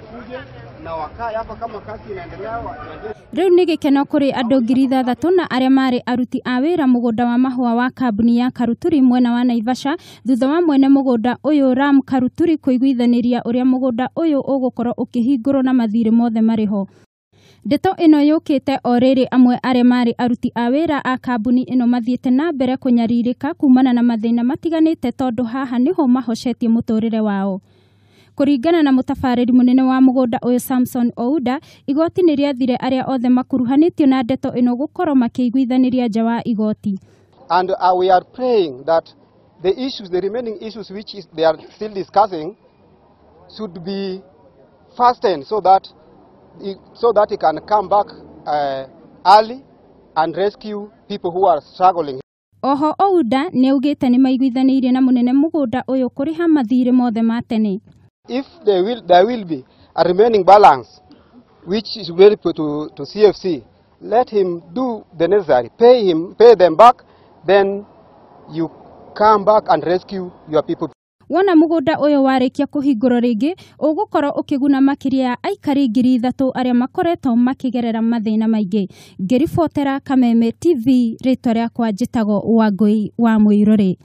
Wakuje na wakae hapa kama kazi inaendelea. Rĩu nĩ gĩkeno kũrĩ andũ 6,000 na arĩa marĩ aruti a wĩra mũgũnda wa mahũa wa kambuni ya Karuturi mwena wa Naivasha, thutha wa mwene mũgũnda ũyũ Ram Karuturi kũiguithanĩria ũrĩa mũgũnda ũyũ ũgũkorwo ũkĩhingũrwo na mathirĩ mothe marĩ ho. Ndeto ĩno yũkĩte o rĩrĩ amwe arĩa marĩ aruti a wĩra a kambuni ĩno mathiĩte na mbere kũnyarirĩka kumana na mathĩna matiganĩte, tondũ haha nĩho mahocetie mũtũrĩre wao. Kũringana na mũtabarĩri mũnene wa mũgũnda ũyũ Samson Ouda, igoti nĩ rĩathire arĩa othe makuruhanĩtio na ndeto ĩno gũkorwo makĩiguithanĩria nja wa igoti. And we are praying that the issues, the remaining issues which is they are still discussing, should be fastened so that it can come back early and rescue people who are struggling. Oho Ouda nĩ augĩte nĩ maiguithanĩirie na mũnene mũgũnda ũyũ kũrĩha mathirĩ mothe ma tene. If there will be a remaining balance, which is very to CFC, let him do the necessary, pay him, pay them back, then you come back and rescue your people. Wona mũgũnda ũyũ warĩkia kũhingũrwo rĩngĩ, ũgũkorwo ũkĩguna makĩria ya aikari 3,000 arĩa makoretwo makĩgerera mathĩna maingĩ. Ngĩribotera Kameme TV, rĩtwa rĩakwa njĩtagwo Wangũi wa Mũirũrĩ.